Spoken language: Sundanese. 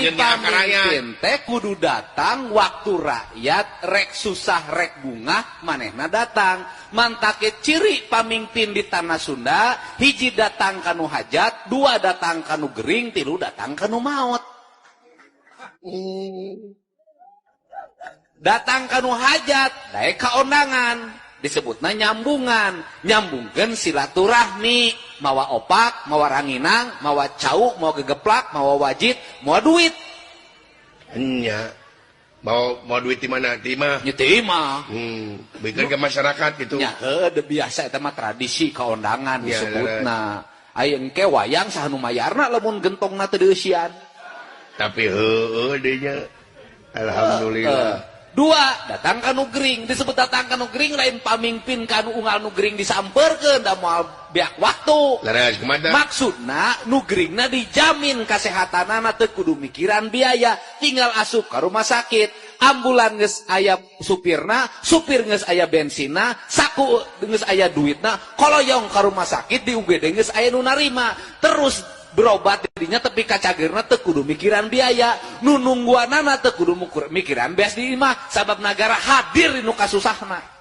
Ciri pamimpin teh kudu datang waktu rakyat rek susah rek bungah manehna datang. Mantake ciri pamimpin di tanah Sunda, hiji datang kanu hajat, dua datang kanu gering, tilu datang kanu maot. Datang kanu hajat, daek ka ondangan, disebutna nyambungan, nyambungkeun silaturahmi, mawa opak, mawa ranginang, mawa cau, mawa gegeplak, mawa wajit, mawa duit. Nya. Mau duit di mana? Di imah. Nya di imah. Berikan ke masyarakat gitu. Nya heuh biasa eta mah tradisi kaondangan disebutna. Aya engke wayang saha nu mayarna lamun gentongna teu dieusian. Tapi heueuh deui nya. Alhamdulillah. Dua, datang kanu gering, disebut datang kanu gering lain pamimpin kanu unggal nu gering disamperkeun da moal beak waktu. Leres kumaha? Maksudna nu geringna dijamin kasehatanana teu kudu mikiran biaya, tinggal asup ka rumah sakit, ambulan geus aya supirna, supir geus aya bensinna, saku geus aya duitna, koloyong ka rumah sakit di UGD geus aya nu narima. Terus berobat didinya tepi kacageurna teu kudu mikiran biaya, nu nungguanana teu kudu mikiran beas di imah, sabab nagara hadir di nu kasusahna.